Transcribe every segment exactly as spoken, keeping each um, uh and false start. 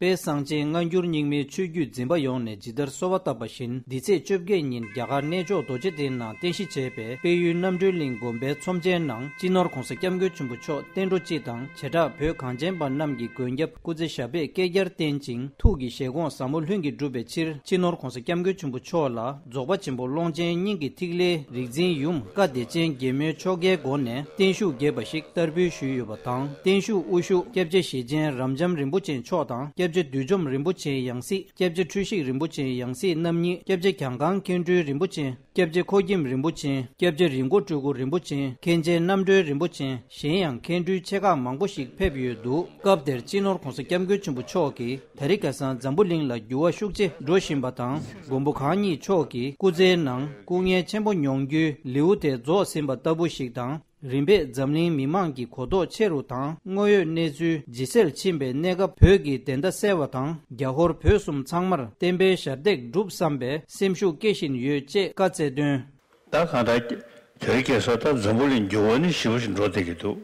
དཔལ་གསང་ཆེན་སྔ་འགྱུར་རྙིང་མའི་ཆོས་བརྒྱུད་འཛིན་པ་ཡོངས་ནས་ཇི་ལྟར་གསོལ་བ་བཏབ་པ་བཞིན། འདི་ཚེས་བཅོ་བརྒྱད་ཉིན་རྒྱ་གར་གནས་མཆོག་རྡོ་རྗེ་གདན་ནང་རྟེན་གཞི་བྱས་པའི་དཔལ་ཡུལ་རྣམ་གྲོལ་གླིང་དགོན་པའི་ཚོམས་ཆེན་ནང་། སྤྱི་ནོར་༧གོང་ས་༧སྐྱབས་མགོན་ཆེན་པོ་མཆོག་བརྟན་འགྲོ་སྤྱི་དང་བྱེ་བྲག་བོད་གངས་ཅན་པ་རྣམས་ཀྱི་མགོན་སྐྱབས་སྐུ་ཚེ་ཞབས་པད་བསྐལ་བརྒྱར་བརྟན་ཅིང་། ཐུགས་ཀྱི་བཞེད་དགོངས་ཟབ་མོ་ལྷུན་གྱིས་འགྲུབ་པའི་ཕྱིར། སྤྱི་ནོར་༧གོང་ས་༧སྐྱབས་མགོན་ཆེན་པོ་མཆོག་ལ་རྫོགས་པ་ཆེན་པོ་ཀློང་ཆེན་སྙིང་གི་ཐིག་ལེའི་རིག་འཛིན་ཡུམ་བཀའ་བདེ་ཆེན་རྒྱལ་མོའི་ཆོ་གའི་སྒོ་ནས་བརྟན་བཞུགས་རྒྱས་པ་ཞིག་བསྟར་འབུལ་ཞུས་ཡོད་པ་དང་། བརྟན་བཞུགས་དབུ་བཞུགས་སྐྱབས་རྗེ་ཞེ་ཆེན་རབ་འབྱམས་རིན་པོ་ཆེ་མཆོག་དང་། སྐྱབས་རྗེ་བདུད་འཇོམས་རིན་པོ་ཆེའི་ཡང་སྲིད། སྐྱབས་རྗེ་འཁྲུལ་ཞིག་རིན་པོ་ཆེའི་ཡང་སྲིད་རྣམ་གཉིས། སྐྱབས་རྗེ་གྱང་ཁང་མཁན་སྤྲུལ་རིན་པོ་ཆེ། སྐྱབས་རྗེ་ཁོ་ཁྱིམ་རིན་པོ་ཆེ། སྐྱབས་རྗེ་རི་མགོ་སྤྲུལ་སྐུ་རིན་པོ་ཆེ། མཁན་ཆེན་རྣམ་གྲོལ་རིན་པོ་ཆེ། གཞན་ཡང་མཁན་སྤྲུལ་ཆེ་ཁག་མང་པོ་ཞིག་ཕེབས་ཡོད་འདུག་སྐབས་དེར་སྤྱི་ནོར་༧གོང་ས་༧སྐྱབས་མགོན་ཆེན་པོ་མཆོག་གིས་ད་རིང་ཁ་སང་འཛམ་བུ་གླིང་ལ་འགྱུར་བ་ཤུགས་ཆེ་འགྲོ་བཞིན་པ་དང་། མགོན་པོ་གང་ཉིད་མཆོག་གི་སྐུ་ཚེའི་ནང་སྐུ་ངལ་ཆེན་པོ་མྱོང་རྒྱུའི་ལེའུ་དེ་རྫོགས་ཟིན་པ་ལྟ་བུ་ཞིག་དང་། རིམ་པས་འཛམ་གླིང་མི་མང་གི་གོ་རྟོགས་ཆེ་རུ་དང་། དངོས་ཡོད་གནས་ཚུལ་ཇེ་གསལ་ཕྱིན་པའི་གནས་སྐབས། བོད་ཀྱི་བདེན་མཐའ་གསལ་བ་དང་། རྒྱ་ཧོར་བོད་གསུམ་ཚང་མར་བསྟན་པའི་ཞབས་འདེགས་སྒྲུབ་བསམ་པའི་སེམས་ཤུགས་སྐྱེ་བཞིན་ཡོད་ཅེས་བཀའ་སྩལ་དོན། ད་གང་ལྟར་དེ་རིང་ཁ་སང་ད་འཛམ་བུ་གླིང་འགྱུར་བ་ནི་ཞེ་པོ་ཞིག་འགྲོ་བསྡད་ཀྱི་འདུག་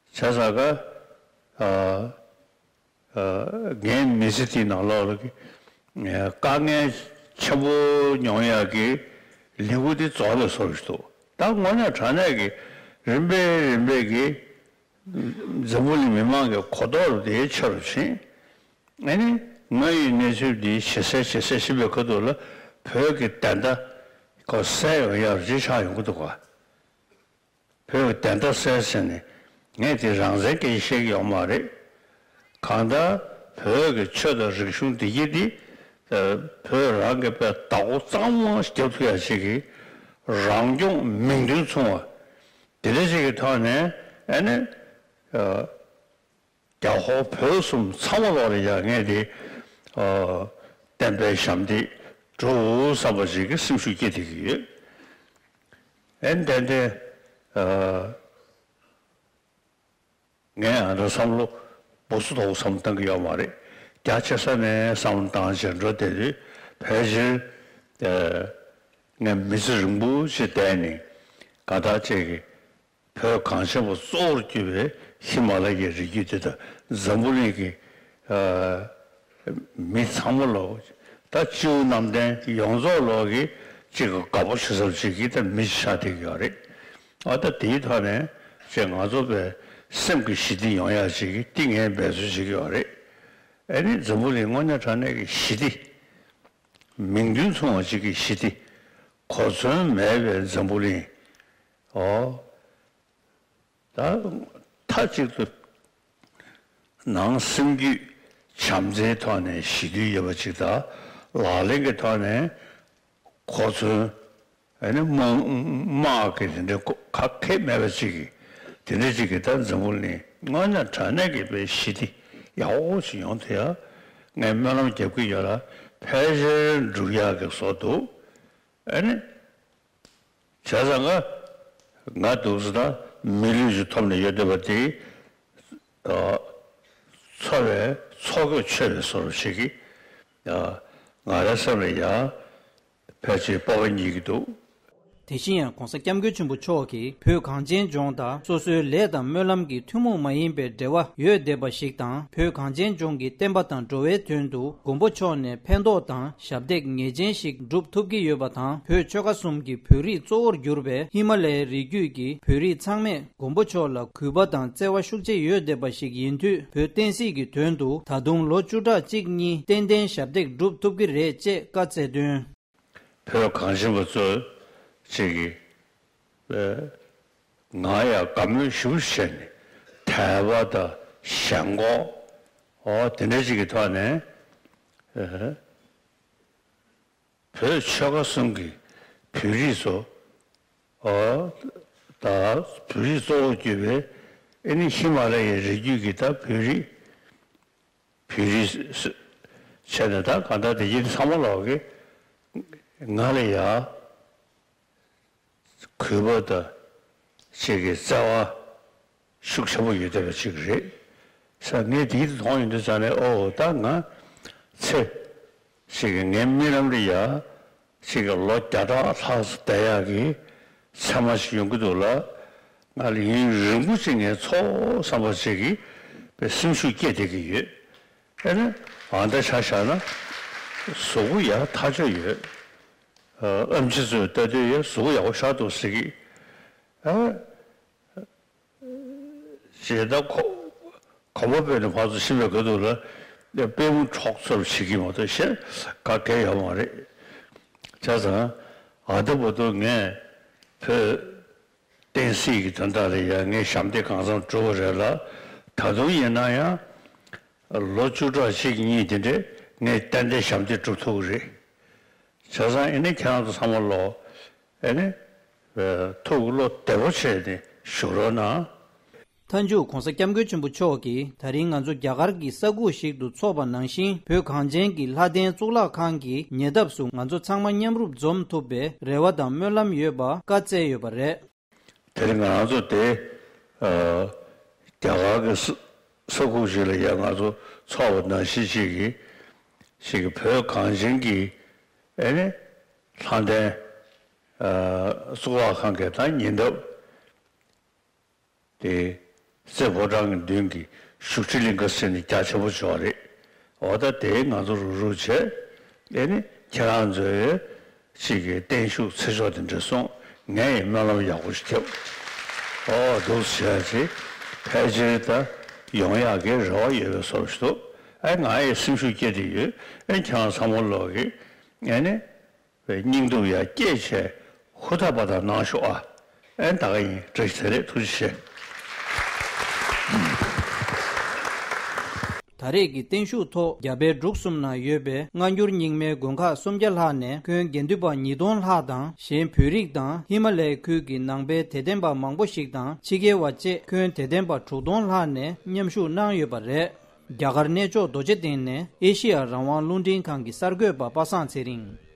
བྱས་ཙང་ཀ་ཨ། ཨ། ངའི་མི་ཚེ་འདིའི་ནང་ལོགས་ལ་གི་དཀའ་ངལ་ཆེན་པོ་མྱོང་ཡག་གི་ལེའུ་དེ་རྫོགས་པའི་བཟོ་ཞིག་འདུག་ད་དངོས་གནས་དྲང་གནས་ཀྱི་རིམ་པས་རིམ་པས་ཀྱི་འཛམ་བུ་གླིང་མི་མང་གི་གོ་རྟོགས་དེ་ཆེ་རུ་ཕྱིན། ཨ་ནི་དངོས་ཡོད་གནས་ཚུལ་འདི་ཇེ་གསལ་ཇེ་གསལ་ཕྱིན་པའི་ཁ་ཐུག་ལ་བོད་ཀྱི་བདེན་མཐའ་ཁོ་གསལ་ཡོང་ཡག་ཅིག་ཆགས་ཡོང་གི་འདུག་ག་བོད་ཀྱི་བདེན་མཐའ་གསལ་ཟེར་ནས་ངས་དེ་རང་བཙན་སྐད་ཆ་བཤད་ཀྱི་ཡོད་མ་རེད། གང་ལྟར་བོད་ཀྱི་ཆོས་དང་རིག་གཞུང་འདི་གྱད་འདི་བོད་རང་གི་དཔེ་བདག་པོ་གཙང་མ་རྒྱབ་ཐུབ་ཡག་ཅིག་གི་རང་སྐྱོང་མིང་དོན་མཚུངས་པ་དེ་འདྲ་ཅིག་གི་ཐོག་ནས་ཨ་ནི། རྒྱ་ཧོར་བོད་གསུམ་ཚང་མ་ལོག་ལ་ཡ་ངས་དེ་བསྟན་པའི་ཞབས་འདེགས་སྒྲུབ་བསམ་པ་ཞིག་གི་སེམས་ཤུགས་སྐྱེ་བསྡད་ཀྱི་ཡོད། ཨན་ཏན་ཏན་ངས་ཨ་འདྲ་བསམ་བློ་སྦུ་སུ་དོག་བསམ་བློ་བཏང་གི་ཡོད་མ་རེད། རྒྱ་ཆེ་ས་ནས་བསམ་བློ་བཏང་བྱས་འགྲོ་བསྡད་དུས་ཕལ་ཆེར་ངས་མི་ཚེ་རིང་པོ་ཞིག་བསྡད་ནས་ག་ད་ཅིག་གི་བོད་གངས་ཅན་པ་གཙོ་བོར་གྱུར་པའི་ཧི་མ་ལ་ཡའི་རི་རྒྱུད་དེ་དང་འཛམ་བུ་གླིང་གི་ཨ་མི་ཚང་མ་ལོག་ད་སྤྱི་བོ་གནམ་བསྟན་ཡོངས་རྫོགས་ལོག་གི་གཅིག་གི་དགའ་པོ་བྱེད་ས་གཅིག་གི་ད་མི་ཞིག་ཆགས་བསྡད་ཀྱི་ཡོད་རེད། ཨ་ད་དེའི་ཐོག་ནས་ཅིག་ང་ཚོ་པའི་སེམས་ཀྱི་ཞི་བདེ་ཡོང་ཡག་ཅིག་གི་འདི་ངས་འབད་རྩོལ་བྱེད་ཀྱི་ཡོད་རེད། ཨ་ནི་འཛམ་བུ་གླིང་དངོས་གནས་དྲང་གནས་ཀྱི་ཞི་བདེ་མིང་དོན་མཚུངས་པ་ཅིག་གི་ཞི་བདེ་གོ་མཚོན་མེད་པའི་འཛམ་བུ་གླིང་། ཨོ། ད་མཐའ་གཅིག་ཏུ་ནང་སེམས་རྒྱུད་བྱམས་བརྩེའི་ཐོག་ནས་ཞི་དུལ་ཡོད་པ་ཅིག་དང་ལག་ལེན་གྱི་ཐོག་ནས་གོ་མཚོན་ཨ་ནི་དམག་དམག་གི་དེ་འདྲའི་གོ་ག་གེ་མེད་པ་ཅིག་གི་དེ་འདྲ་ཅིག་གི་ད་འཛམ་བུ་གླིང་དངོས་གནས་དྲང་གནས་ཀྱི་དཔེ་ཞི་བདེ་ཡག་པོ་ཞིག་ཡོང་ཐུབ་ཡ་ངས་སྨོན་ལམ་རྒྱབ་ཀྱི་ཡོད་ལ་ཕལ་ཆེར་འགྲུབ་ཡག་གི་བཟོ་འདུག་ཨ་ནི། བྱས་ཙང་ང་ང་འདུག་ཟེར་ན་མི་ལུས་ཤིག་ཐོབ་ནས་ཡོད་བསྡད་པ་དེ་ཨ་འཚོ་བའི་འཚོ་གོས་ཆོད་པའི་བཟོ་འདྲ་ཞིག་གིས་ཨ་ང་རའི་སེམས་ལ་ཡང་ཕལ་ཆེར་སྤོབས་པ་རྙེད་ཀྱི་འདུག་དེ་བཞིན་ཡང་༧གོང་ས་༧སྐྱབས་མགོན་ཆེན་པོ་མཆོག་གིས་བོད་གངས་ཅན་ལྗོངས་དང་སོ་སོའི་ལས་དང་སྨོན་ལམ་གྱི་ཐུན་མོང་མ་ཡིན་པའི་འབྲེལ་བ་ཡོད་བསྡད་པ་ཞིག་དང་། བོད་གངས་ཅན་ལྗོངས་ཀྱི་བསྟན་པ་དང་འགྲོ་བའི་དོན་དུ་མགོན་པོ་མཆོག་ནས་ཕན་ཐོགས་དང་ཞབས་འདེགས་ངེས་ཅན་ཞིག་སྒྲུབ་ཐུབ་ཀྱི་ཡོད་པ་དང་། བོད་ཆོལ་ཁ་གསུམ་གྱི་བོད་རིགས་གཙོ་བོར་གྱུར་པའི་ཧི་མ་ལ་ཡའི་རི་རྒྱུད་ཀྱི་བོད་རིགས་ཚང་མས་མགོན་པོ་མཆོག་ལ་གུས་པ་དང་བརྩེ་བ་ཤུགས་ཆེ་ཡོད་བསྡད་པ་ཞིག་ཡིན་དུས། བོད་བསྟན་སྲིད་ཀྱི་དོན་དུ་ད་དུང་ལོ་བཅུ་ཕྲག་གཅིག་གཉིས་ཏན་ཏན་ཞབས་འདེགས་སྒྲུབ་ཐུབ་ཀྱི་རེད་ཅེས་བཀའ་སྩལ་དོན། བོད་གངས་ཅན་པ་ཚོ་ཅིག་གིས་ང་ཡང་དགའ་མོས་ཞེ་པོ་བྱས་ནས་དད་པ་དང་ཞེན་ཁོག་ཨོ་དེ་འདྲ་ཅིག་གི་ཐོག་ནས་ཨེ་བོད་ཆོལ་ཁ་གསུམ་གྱི་བོད་རིགས་ཚོ་ཨོ་ད་བོད་རིགས་གཙོ་བོ་གྱུར་པའི་ཨེ་ནི་ཧི་མ་ལ་ཡའི་རི་རྒྱུད་ཀྱི་ད་བོད་རིགས་བོད་རིགས་བྱས་ནས་ད་གང་ལྟར་དེ་ཡིན་ཚང་མ་ལོག་གི་ང་ལ་ཡ་གུས་པ་དང་ཅིག་གི་བརྩེ་བ་ཤུགས་ཆེན་པོ་ཡོད་བསྡད་པ་ཅིག་རེད་ས། ངས་དེ་མཐོང་ཡོང་དུས་ཙང་ནས་ཨོ་ད་ང་ཚེ་ཅིག་གི་ངའི་རྨི་ལམ་ལ་ཡ། ཅིག་གི་ལོ་བརྒྱ་ཕྲག་ལྷག་ཙམ་བསྡད་ཡག་གི་མཚན་མ་ཞིག་ཡོང་གི་འདུག་ལ། ང་ལ་ཡུན་རིང་པོ་ཅིག་ངས་འཚོ་བསམ་པ་ཅིག་གི་པའི་སེམས་ཤུགས་སྐྱེས་བསྡད་ཀྱི་ཡོད། ཨེ་ནི་ཨ་འདྲ་ཆ་བཞག་ན་གཟུགས་པོ་ཡག་ཐག་ཆོད་ཡོད། ཨ་ཨེམ་ཆི་ཚོས་ལྟ་དུས་ཡ་གཟུགས་པོ་ཡག་པོ་ཤར་འདུག་ཟེར་གི། ཨ། ཞེ་ད་ཁོ་གོམ་པ་སྤོས་ནས་ཕར་ཚུར་ཕྱིན་པའི་སྐབས་དུས་ལ་པུས་མོ་འཁྱོག་ཚུར་བྱེད་ཀྱི་མ་གཏོགས་གཞན་ག་གེ་ཡོད་མ་རེད། བྱས་ཙང་ཨ་ད་བར་དུ་ངས་བོད་བསྟན་སྲིད་ཀྱི་དོན་དག་ལ་ཡང་ངས་ཞབས་འདེགས་གང་འཚམ་བསྒྲུབས་པ་རེད་ལ། ད་དུང་ཡིན་ན་ཡང་ལོ་བཅུ་ཕྲག་གཅིག་གཉིས་དེ་འདྲས་ངས་ཏན་ཏན་ཞབས་འདེགས་སྒྲུབ་ཐུབ་ཀྱི་རེད། བྱས་ཙང་ཨེ་ནི་ཁྱེད་རང་ཚོ་ཚང་མ་ལོ། ཨེ་ནི། ཐུགས་བློ་བདེ་པོ་བྱས་ནས་བཞུགས་རོགས་གནང་། མཐའ་མཇུག་༧གོང་ས་༧སྐྱབས་མགོན་ཆེན་པོ་མཆོག་གིས་ད་རིང་ང་ཚོ་རྒྱ་གར་གྱི་ས་ཁུག་ཞིག་ཏུ་འཚོགས་པ་ནང་བཞིན་བོད་གངས་ཅན་གྱི་ལྷ་ལྡན་གཙུག་ལག་ཁང་གི་ཉེ་འདབས་སུ་ང་ཚོ་ཚང་མ་མཉམ་རུབ་འཛོམས་ཐུབ་པའི་རེ་བ་དང་སྨོན་ལམ་ཡོད་པ་བཀའ་སྩལ་ཡོད་པ་རེད། དེ་རིང་ང་རང་ཚོ་དེ་ཨ་རྒྱ་གར་གྱི་ས་ས་ཁུག་ཅིག་ལ་ཡང་ང་ཚོ་འཚོགས་པ་ནང་བཞིན་ཅིག་གིས་ཅིག་གིས་བོད་གངས་ཅན་གྱི་ཨེ་ནི་ལྷ་ལྡན་ཨ་གཙུག་ལག་ཁང་གི་ད་ཉེ་འདབས་དེ་རྩེ་ཕོ་བྲང་གི་མདུན་གྱི་བཞུགས་ཁྲི་གླིང་ག་ཟེར་ནས་རྒྱ་ཆེན་པོ་བྱས་པ་རེད། འོ་ད་དེ་ང་ཚོ་རུག་རུག་བྱས། ཨེ་ནི་ཁྱེད་རང་ཚོའི་ཅིག་གི་བརྟན་བཞུགས་ཚེ་ཆོག་དེ་འདྲ་སོང་། ངས་ཡང་སྨོན་ལམ་ཡག་པོ་ཞིག་བརྒྱབ། ཨོ་འདུག་བྱས་ཅིག་ཕལ་ཆེར་ད་ཡོང་ཡག་གི་རེ་བ་ཡོད་པའི་བཟོ་འདྲ་ཞིག་འདུག་ཨེ་ང་ཡི་སེམས་ཤུགས་སྐྱེད་དེ་ཡོད། ཨེ་ཁྱེད་རང་ཚང་མ་ལོག་གི་ཨེ་ནི། བའི་སྙིང་སྟོབས་ཡར་སྐྱེད་བྱས་ཧུར་ཐག་པ་དང་གནང་ཤོག་ཨ། ཨེ་ད་ག་ཡིན། བཀྲ་ཤིས་བདེ་ལེགས། ཐུགས་རྗེ་ཆེ། ད་རེས་ཀྱི་བརྟན་བཞུགས་ཐོག་རྒྱ་བལ་འབྲུག་གསུམ་ན་ཡོད་པའི་སྔ་འགྱུར་རྙིང་མའི་དགོན་ཁག་སུམ་བརྒྱ་ལྷག་ནས་ཁོན་དགེ་འདུན་པ་ཉིས་སྟོང་ལྷག་དང་། གཞན་བོད་རིགས་དང་ཧི་མ་ལའི་ཁུལ་གྱི་ནང་པའི་དད་ལྡན་པ་མང་པོ་ཞིག་དང་ཕྱི་རྒྱལ་བ་བཅས་ཁོན་དད་ལྡན་པ་དྲུག་སྟོང་ལྷག་ནས་མཉམ་ཞུགས་གནང་ཡོད་པ་རེད། རྒྱ་གར་གནས་མཆོག་རྡོ་རྗེ་གདན་ནས་ཨེ་ཤི་ཡ་རང་དབང་རླུང་འཕྲིན་ཁང་གི་གསར་འགོད་པ་པ་སངས་ཚེ་རིང་།